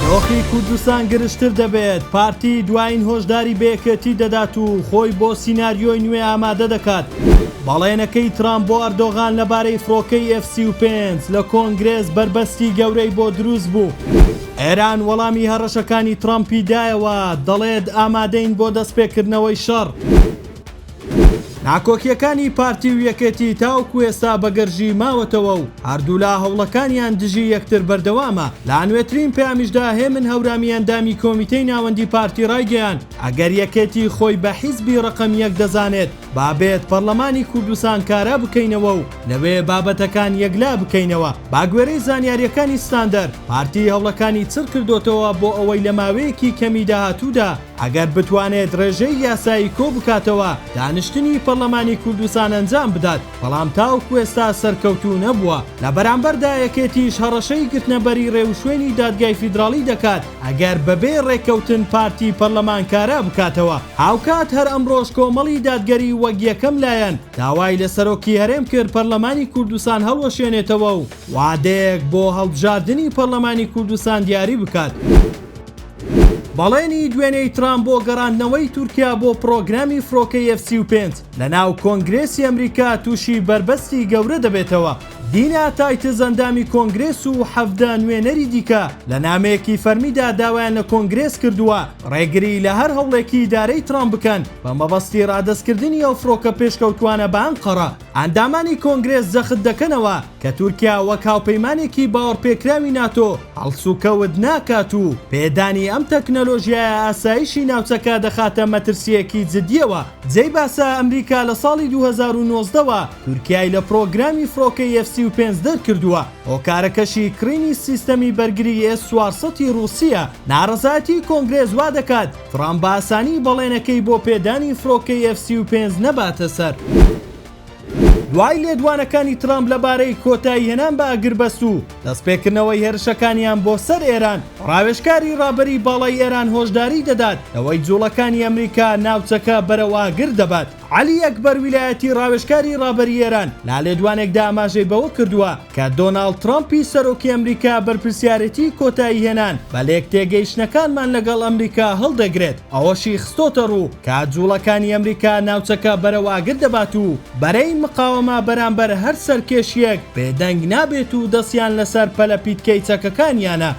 دۆخی کوردستان گرژتر دەبێت، پارتی دوایین هۆشداری بە یەکێتی دەدات و خۆی بۆ سیناریۆی نوێ ئامادە دەکات. بەڵێنەکەی ترامپ بۆ ئەردۆغان لەبارەی فڕۆکەی ئێف 35 لە کۆنگرێس بەربەستی گەورەی بۆ دروست بوو. ئێران وەڵامی هەڕەشەکانی ترامپی دایەوە، دەڵێت ئامادەین بۆ دەستپێکردنەوەی شەڕ. ناکۆکییەکانی پارتی و یەکێتی تاوەکو ئێستا بە گرژی ماوەتەوە و هەردوولا هەوڵەکانیان دژی یەکتر بەردەوامە. لە نوێترین پەیامیشدا هێمن هەورامی ئەندامی کۆمیتەی ناوەندی پارتی ڕایگەیاند، ئەگەر یەکێتی خۆی بە حیزبی ڕەقەم یەک دەزانێت، با بێت پەڕلەمانی کوردستان کارا بکەینەوە و لەوێ بابەتەکان یەکلا بکەینەوە. بەگوێرەی زانیارییەکانی ستاندەر، پارتی هەوڵەکانی چڕکردۆتەوە بۆ ئەوەی لە ماوەیەکی کەمی داهاتوودا ئەگەر بتوانێت ڕێژەی یاسایی کۆبکاتەوە دانیشتنی پەڕلەمانی کوردستان ئەنجام بدات، بەڵام تاوەکو ئێستا سەرکەوتوو نەبووە. لە بەرامبەردا یەکێتیش هەڕەشەی گرتنەبەری ڕێوشوێنی دادگای فیدراڵی دەکات ئەگەر بەبێ ڕێککەوتن پارتی پەڕلەمان کارا بکاتەوە. هاوکات هەر ئەمڕۆش کۆمەڵی دادگەری وەک یەکەم لایەن داوای لە سەرۆکی هەرێم کرد پەرلەمانی کوردستان هەڵوەشێنێتەوە و وادەیەک بۆ هەڵبژاردنی پەرلەمانی کوردستان دیاری بکات. بەڵێنی دوێنێی ترامپ بۆ گەڕاندنەوەی تورکیا بۆ پڕۆگرامی فڕۆکەی ئێف 35 لە ناو کۆنگرێسی ئەمریکا تووشی بەربەستی گەورە دەبێتەوە. دینا تایتز ئەندامی کۆنگرێس و 17 نوێنەری دیکە لە نامەیەکی فەرمیدا داوایان لە کۆنگرێس کردووە ڕێگری لە هەر هەوڵێکی ئیدارەی ترامپ بکەن بە مەبەستی ڕادەستکردنی ئەو فڕۆکە پێشکەوتووانە بە ئەنقەڕە. ئەندامانی کۆنگرێس جەخت دەکەنەوە کە تورکیا وەک هاوپەیمانێکی باوەڕپێکراوی ناتۆ هەڵسوکەوت ناکات و پێدانی ئەم تەکنەلۆژیایە ئاسایشی ناوچەکە دەخاتە مەترسییەکی جدییەوە. جێی باسە ئەمریکا لە ساڵی 2019 وە تورکیای لە پڕۆگرامی فڕۆکەی ئێف 35 دەرکردووە، هۆکارەکەشی کڕینی سیستەمی بەرگری ئێس 400 ی ڕووسییە. ناڕەزایەتی کۆنگرێس وا دەکات ترامپ بە ئاسانی بەڵێنەکەی بۆ پێدانی فڕۆکەی ئێف 35 نەباتە سەر. دوای لێدوانەکانی ترامپ لەبارەی کۆتاییهێنان بە ئاگربەست و دەستپێکردنەوەی هێرشەکانیان بۆ سەر ئێران، ڕاوێژکاری ڕابەری باڵای ئێران هۆشداری دەدات لەوەی جوڵەکانی ئەمریکا ناوچەکە بەرەو ئاگر دەبات. عەلی ئەکبەر ویلایەتی ڕاوێژکاری ڕابەری ئێران لە لێدوانێکدا ئاماژەی بەوە کردووە کە دۆناڵد ترەمپی سەرۆکی ئەمریکا بەرپرسیارێتی کۆتاییهێنان بە لێکتێگەیشتنەکانمان لەگەڵ ئەمریکا هەڵدەگرێت، ئەوەشی خستۆتەڕوو کە جوڵەکانی ئەمریکا ناوچەکە بەرەو ئاگر دەبات و بەرەی مقاوەمە بەرامبەر هەر سەرکێشییەک بێدەنگ نابێت و دەستیان لەسەر پەلەپیتکەی چەکەکانیانە.